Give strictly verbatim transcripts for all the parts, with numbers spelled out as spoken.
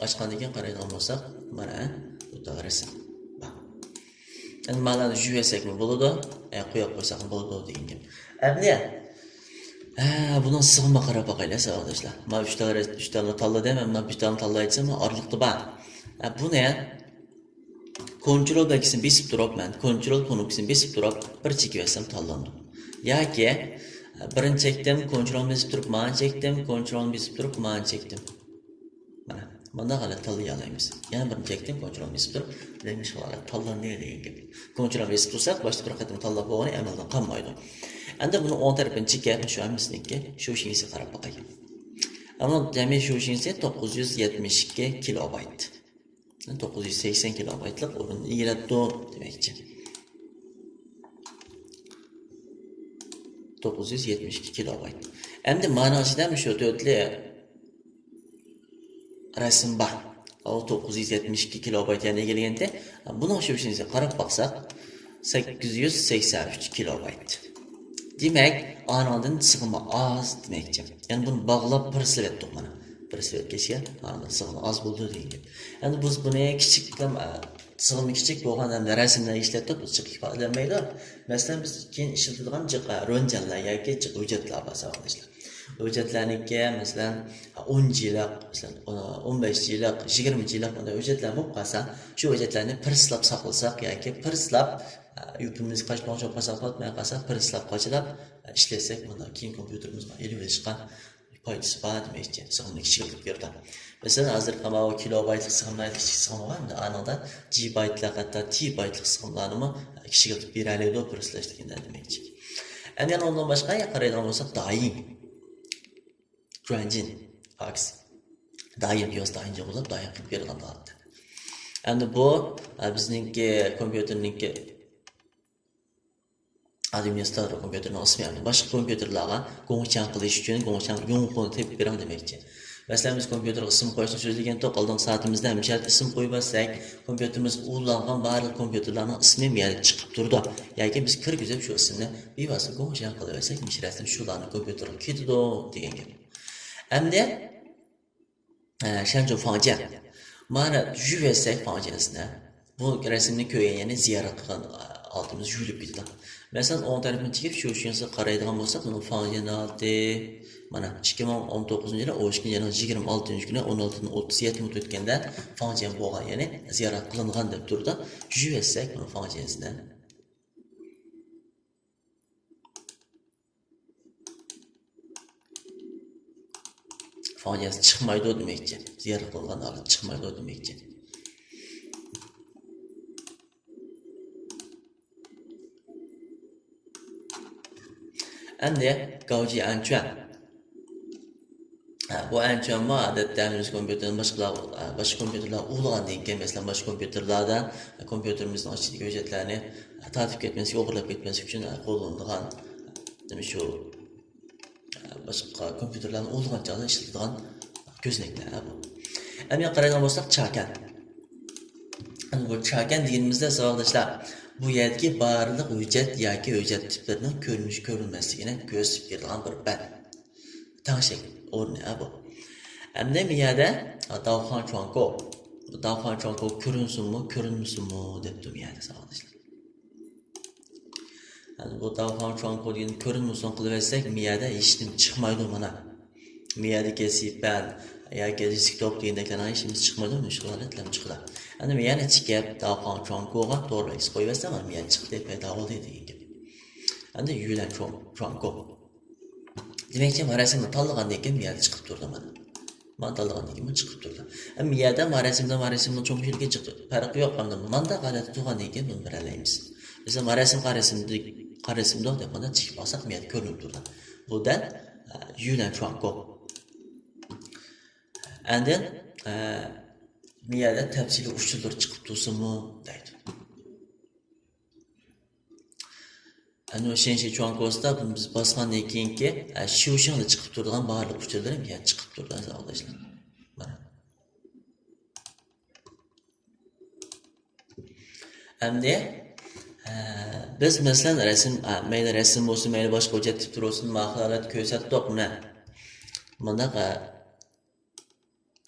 ئاچقاندىن كېيىن قارايدىغان بولساق، مانا بۇ رەسىم بار. ئەمدى مانا يۇيۇۋەرسەكمۇ بولىدۇ، ئە، قويۇپ قويساقمۇ بولىدۇ دېگەن گەپ. ئەمدى، ھە، بۇنىڭ سىغىمىغا قاراپ باقايلى، ساۋاقداشلار. مانا ئۈچ تال، ئۈچ تالنى تاللا دەيمەن، مانا بىر تالنى تاللايدىسام، ئارىلىقتا بار. ھە، بۇنى كونترول بەلگىسىنى بېسىپ تۇرۇپ، مەن كونترول كۇنۇپكىسىنى بېسىپ تۇرۇپ، بىر چېكىۋەتسەم تاللىنىدۇ. ياكى، ھە، بىرنى چەكتىم، كونترولنى بېسىپ تۇرۇپ، مانا چەكتىم، كونترولنى بېسىپ تۇرۇپ، مانا چەكتىم. مانا، مانداق ھالەت تاللىيالايمىز. يەنە بىرنى چەكتىم، كونترول بېسىپ تۇرۇپ، دېمەك، مۇشۇ ھالەت تاللاندى دېگەن گەپ. كونترول بېسىپ تۇرساق، باشتا بىر قېتىم تاللاپ بولغىنى ئەمەلدىن قالمايدۇ. ئەمدى بۇنى ئوڭ تەرىپىنى چېكىپ، شۇ ھەممىسىنىڭكى شۇشىڭىسىگە قاراپ باقاي. ئەمما جەمئىي شۇشىڭسى توققۇز يۈز يەتمىش ئىككى كىلوبايت. توققۇز يۈز سەكسەن كىلوبايتلىق ئورۇن ئىگىلەپتۇ دېمەكچى. توققۇز يۈز يەتمىش ئىككى كىلوبايت. ئەمدى مانا ئىچىدە شۇ تۆتلى رەسىم بار. ئۇ توققۇز يۈز يەتمىش ئىككى كىلوبايت يەنە ئىگىلىگەنتى. بۇنىڭ شۇشىڭسىگە قاراپ باقساق، سەككىز يۈز سەكسەن ئۈچ كىلوبايت. دېمەك، ئانىڭدىن سىغىمى ئاز دېمەكچى. يەنى بۇنى باغلاپ پىرسلەتتۇق مانا. پىرسلەتكەچكە ئانىڭدىن سىغىمى ئاز بولدى دېگەن گەپ. ئەمدى بىز بۇنى كىچىك، ئە، سىغىمى كىچىك بولغان ھەمدە رەسىملەرنى ئىشلەتتۇق، بىز جىق ئىپادىلەنمەيدۇ. مەسىلەن، بىز كېيىن ئىشلىتىدىغان جىق، ئە، رۆنجەنلەر ياكى جىق ھۆججەتلەر بار ساۋاقداشلار. ھۆججەتلەرنىڭكى، مەسىلەن، ئون جىلىق، مەسىلەن، ئون بەش جىلىق، يىگىرمە جىلىق بۇنداق ھۆججەتلەر بولۇپ قالسا، شۇ ھۆججەتلەرنى پىرسلاپ ساقلىساق ياكى پىرسلاپ، ئە، يۇپىمىز قاچىلاپ قالسا، پىرسلاپ قاچىلاپ، ئە، ئىشلەتسەك، بۇنداق كېيىن كومپيۇتېرىمىزغا ئېلىۋېلىشقا پايدىسى بار دېمەكچى، سىغىمنى كىچىكلىتىپ بېرىدۇ. مەسىلەن، ھازىرقى ماۋۇ كىلوبايتلىق سىغىملار، كىچىك سىغىم بار، ئەمدى ئانىڭدا جىبايتلىق، ھەتتا تېبايتلىق سىغىملارنىمۇ كىچىكلىتىپ بېرەلەيدۇ، پىرسلاش دېگەندە دېمەكچى. ئەمدى يەنە ئۇنىڭدىن باشقا قارايدىغان بولساق، دايىن. گرانجىن، ئاكس. دايىن، پىياز دايىنجىن بولۇپ، دايىن قىلىپ بېرىدىغان ھالەتتە. ئەمدى بۇ، ئە، بىزنىڭكى كومپيۇتېرنىڭكى ئادمىنىستراتور كومپيۇتېرنىڭ ئىسمى، يەنى باشقا كومپيۇتېرلارغا گۇڭچياڭ قىلىش ئۈچۈن گۇڭچياڭ يۇڭخۇنى تېپىپ بېرىڭ دېمەكچى. مەسىلەن، بىز كومپيۇتېرغا ئىسىم قويۇشنى سۆزلىگەنتۇق، ئالدىنقى سائىتىمىزدە ھەمىشە ئىسىم قويۇۋەتسەك، كومپيۇتېرىمىزغا ئۇلانغان بارلىق كومپيۇتېرلارنىڭ ئىسمى بۇ يەردە چىقىپ تۇرىدۇ. ياكى بىز كىرگۈزۈپ شۇ ئىسىمنى بىۋاسىتە گۇڭچياڭ قىلىۋەتسەك، مۇشۇ رەسىم شۇلارنىڭ كومپيۇتېرىغا كېتىدۇ دېگەن گەپ. ئەمدى ئە، شەنچۇ فاڭجيەن. مانا يۇيۇۋەتسەك فاڭجيەنسىنى. بۇ رەسىمنى كۆرگەن، يەنى زىيارەت قىلغان، ئە، ھالىتىمىز يۇيۇلۇپ كېتىدۇ. مەسىلەن، ئوڭ تەرىپىنى چېكىپ، شۇ شۇنىسىغا قارايدىغان بولساق، بۇنىڭ فاڭجيەن ھالىتى، مانا، ئىككى مىڭ ئون توققۇزىنچى يىلى ئون ئىككىنچى ئاينىڭ يىگىرمە ئالتىنچى كۈنى ئون ئالتىدىن ئوتتۇز يەتتە مىنۇت ئۆتكەندە فاڭجيەن بولغان، يەنى زىيارەت قىلىنغان دەپ تۇرىدۇ. يۇيۇۋەتسەك بۇنىڭ فاڭجيەنسىنى. فاڭجيەنسى چىقمايدۇ دېمەكچى. زىيارەت قىلغان ھالەت چىقمايدۇ دېمەكچى. ئەمدى گاۋجى ئەنچۈەن. ھە، بۇ ئەنچۈەنمۇ ئادەتتە بىز كومپيۇتېرنى باشقىلار، باشقا كومپيۇتېرلار ئۇلىغاندىن كېيىن، مەسىلەن، باشقا كومپيۇتېرلاردا كومپيۇتېرىمىزنىڭ ئىچىدىكى ھۆججەتلەرنى تارتىپ كەتمەسلىك، ئوغرىلاپ كەتمەسلىك ئۈچۈن قوللىنىدىغان، نېمە شۇ، باشقا كومپيۇتېرلارنى ئۇلىغان چاغدا ئىشلىتىدىغان كۆزنەكلەر بۇ. ئەمدى قارايدىغان بولساق، چاكەن. ئەمدى بۇ چاكەن دېگىنىمىزدە، ساۋاقداشلار، بۇ يەردىكى بارلىق ھۆججەت ياكى ھۆججەت تىپلىرىنىڭ كۆرۈنۈش كۆرۈنمەسلىكىنى كۆرسىتىپ بېرىدىغان بىر بەت. تەڭشەك ئورنى، ھە، بۇ. ئەمدى بۇ يەردە، ھا، داۋخاڭ چۇاڭكو. داۋخاڭ چۇاڭكو كۆرۈنسۇنمۇ، كۆرۈنمىسۇنمۇ دەپتۇ بۇ يەردە، ساۋاقداشلار. ھە، بۇ داۋخاڭ چۇاڭكو دېگەن كۆرۈنمىسۇن قىلىۋەتسەك، بۇ يەردە ھېچنېمە چىقمايدۇ مانا. بۇ يەردىكى سىپەن ياكى دېسكتوپ دېگەندەكلەرنىڭ ھېچنېمىسى چىقمايدۇ، مۇشۇ ھالەتلەرمۇ چىقىدۇ. ئەمدى بۇ يەردە چېكىپ، داۋخاڭ چۇاڭكوغا توغرا بەلگىسى قويۇۋەتسەم، مانا بۇ يەردە چىقتى، پەيدا بولدى دېگەن گەپ. ئەمدى يۈلەن چۇاڭ-، چۇاڭكو. دېمەكچى، مانا رەسىمنى تاللىغاندىن كېيىن بۇ يەردە چىقىپ تۇرىدۇ مانا. مانا تاللىغاندىن كېيىن بۇ چىقىپ تۇرىدۇ. ئەمما بۇ يەردە مانا رەسىمدە، مانا رەسىمنىڭ چوڭ كىچىكلىكى چىقتى. پەرقى يوق، ئەمدى مانداق ھالەتتە تۇرغاندىن كېيىن بۇنى بىلەلەيمىز. مەسىلەن، مانا رەسىم قارا رەسىمدە، قارا رەسىمدۇ دەپ مانا چېكىپ ئالساق، بۇ يەردە كۆرۈنۈپ تۇرىدۇ. بۇ دەل، ئە، يۈلەن چۇاڭكو. ئەندىن، ئە، بۇ يەردە تەپسىلىي ئۇچۇرلىرى چىقىپ تۇرسىمۇ دەيدۇ. ئەنۇ شېنشى چۇاڭكوسىدا بىز باسقاندىن كېيىنكى، ئە، شيۇشىڭدا چىقىپ تۇرىدىغان بارلىق ئۇچۇرلىرى يەنە چىقىپ تۇرىدۇ، ساۋاقداشلار. مانا. ئەمدى، ئە، بىز مەسىلەن رەسىم، ئە، مەيلى رەسىم بولسۇن، مەيلى باشقا ھۆججەت تىپلىرى بولسۇن، ماخىل ھالەتتە كۆرسەتتۇق، مانا. مۇنداق، ئە،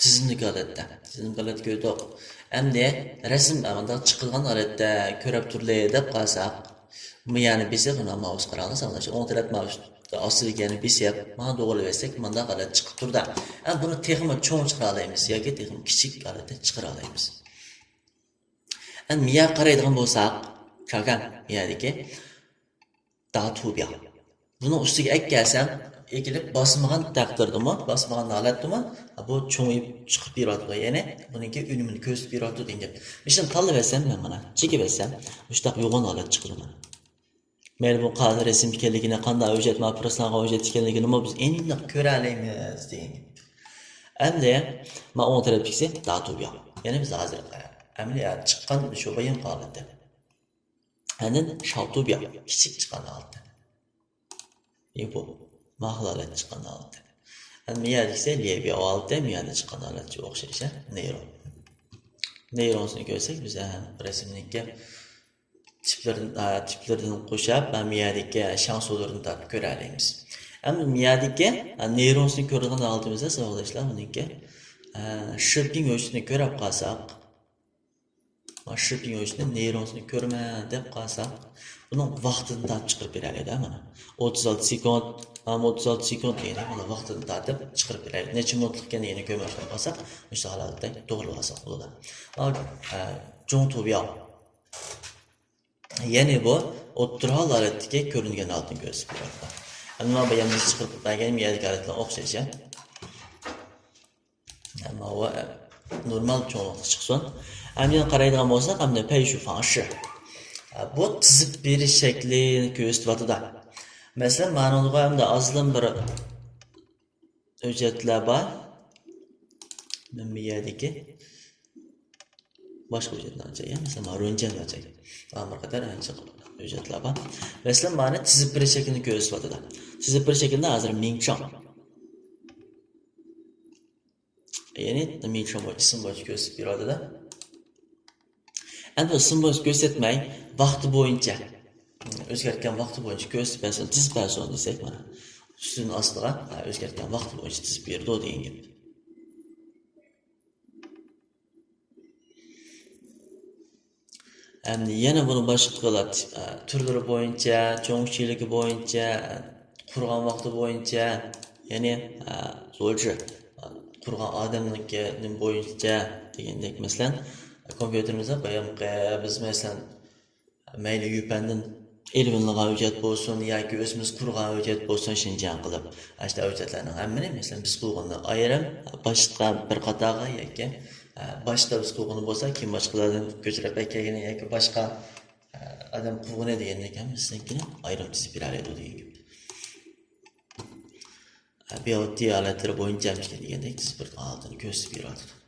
تىزىملىك ھالەتتە. تىزىملىك ھالەتتە كۆردۇق. ئەمدى رەسىم مۇنداق چىقىدىغان ھالەتتە كۆرۈپ تۇرلى دەپ قالساق، مۇيانى بىسى ماۋۇس قاراڭلار ساڭلاشتى. ئوڭ تەرەپ ماۋۇس ئاستىدىكى يەنە بىسى مانا توغرىلىۋەتسەك، مۇنداق ھالەت چىقىپ تۇردا. ئەمدى بۇنى تېخىمۇ چوڭ چىقىرالايمىز ياكى تېخىمۇ كىچىك ھالەتتە چىقىرالايمىز. ئەمدى مىياغا قارايدىغان بولساق، كاكان مىيادىكى داتۇبيا. بۇنىڭ ئۈستىگە ئەكەلسەم، ئېكىلىپ باسمىغان تەقدىردىمۇ، باسمىغان ھالەتتىمۇ، بۇ چوڭىيىپ چىقىپ بېرىۋاتىدۇ. يەنى بۇنىڭكى ئۈنۈمىنى كۆرسىتىپ بېرىۋاتىدۇ دېگەن گەپ. مۇشۇنى تاللىۋەتسەم مەن مانا، چېكىۋەتسەم، مۇشۇنداق يوغان ھالەت چىقىدۇ مانا. مەيلى بۇ قانداق رەسىم ئىكەنلىكىنى، قانداق ھۆججەت، مانا پىرسلانغان ھۆججەت ئىكەنلىكىنىمۇ بىز ئېنىق كۆرەلەيمىز دېگەن گەپ. ئەمدى مانا ئوڭ تەرەپتىكىسى داتۇبيا. يەنى بىز ھازىر ئەمەلىي چىققان شۇ بايام ھالىتى. ئاندىن شاۋتۇبيا، كىچىك چىققان ھالىتى. ئى، بۇ ماخلالەت چىققان ھالىتى. ئەمدى مىيادىكىسى ليەبيا ھالىتى، مىيادە چىققان ھالەتكە ئوخشاش، ھە؟ نېيرون. نېيرونسىنى كۆرسەك، بىز ھە، رەسىمنىڭكى تىپلىرىدىن، ھە، تىپلىرىدىن قوشاپ، ھە، مىيادىكى شاڭسۇلىرىنى تارتىپ كۆرەلەيمىز. ئەمدى مىيادىكى، ھە، نېيرونسىنى كۆرىدىغان ھالىتىمىزدە، ساۋاقداشلار، بۇنىڭكى، ھە، شىپىڭ ئۆچىنى كۆرۈپ قالساق، مانا شىپىڭ ئۆچىنى، نېيرونسىنى كۆرىمەن دەپ قالساق، بۇنىڭ ۋاقتىدىن تارتىپ چىقىرىپ بېرەلەيدۇ، مانا. ئوتتۇز ئالتە سېكۇنت، مانا ئوتتۇز ئالتە سېكۇنت دېگەندەك، مانا ۋاقتىدىن تارتىپ چىقىرىپ بېرەلەيدۇ. نەچچە مىنۇتلۇق ئىكەنلىكىنى كۆرمەي قالساق، مۇشۇ ھالەتتە توغرىلىۋالساق بولىدۇ. مانا، ئە، جۇڭتۇبياۋ. يەنى بۇ ئوتتۇرا ھالەتتىكى كۆرۈنگەن ھالىتىنى كۆرسىتىپ بېرىدۇ. ئەمما بۇ يەنە چىقىرىپ بەرگەن مىيادىكى ھالەتكە ئوخشاش. ماۋۇ نورمال چوڭلۇقتا چىقسۇن. ئەمدى قارايدىغان بولساق، ئەمدى پەيشۇ فاڭشى. بۇ تىزىپ بېرىش شەكلىنى كۆرسىتىۋاتىدۇ. مەسىلەن، مانىڭغا ئەمدى ئازدىن بىر ھۆججەتلەر بار. مەن بۇ يەردىكى باشقا ھۆججەتنى ئاچاي، مەسىلەن، مانا رۇنجەننى ئاچاي. مانا بىر قاتار ئانچە ھۆججەتلەر بار. مەسىلەن، مانا تىزىپ بېرىش شەكلىنى كۆرسىتىۋاتىدۇ. تىزىپ بېرىش شەكلىدە ھازىر مىڭچاڭ. يەنى مىڭچاڭ بويىچە، ئىسىم بويىچە كۆرسىتىپ بېرىۋاتىدۇ. ئەمدى ئىسىم بويىچە كۆرسەتمەي، ۋاقتى بويىچە، ئۆزگەرتكەن ۋاقتى بويىچە كۆرسىتىپ بەرسۇن، تىزىپ بەرسۇن دېسەك، مانا ئۈستىدىن ئاستىغا، ھە، ئۆزگەرتكەن ۋاقتى بويىچە تىزىپ بېرىدۇ دېگەن گەپ. ئەمدى يەنە بۇنى باشقىلار، ئە، تۈرلىرى بويىچە، چوڭ كىچىكلىكى بويىچە، ئە، قۇرغان ۋاقتى بويىچە، يەنى، ئە، زوجى، ئە، قۇرغان ئادەمنىڭكى نېمە بويىچە دېگەندەك، مەسىلەن، كومپيۇتېرىمىزدا بايامقى بىز، مەسىلەن، مەيلى يۈپەندىن ئېلىۋېلىنغان ھۆججەت بولسۇن ياكى ئۆزىمىز قۇرغان ھۆججەت بولسۇن، شىنجاڭ قىلىپ، ئاشۇنداق ھۆججەتلەرنىڭ ھەممىنى، مەسىلەن، بىز قۇرغىنىنى ئايرىم، باشقا بىر قاتارغا ياكى، ئە، باشتا بىز قۇرغىنى بولسا، كېيىن باشقىلاردىن كۆچۈرۈپ ئەكەلگىنى ياكى باشقا، ئە، ئادەم قۇرغىنى دېگەندەك ھەممىسىنىڭكىنى ئايرىم تىزىپ بېرەلەيدۇ دېگەن گەپ. ئە، بىياۋتى ھالەتلىرى بويىچە ھەممىكى دېگەندەك تىزىپ بېرىدىغان ھالىتىنى كۆرسىتىپ بېرىۋاتىدۇ.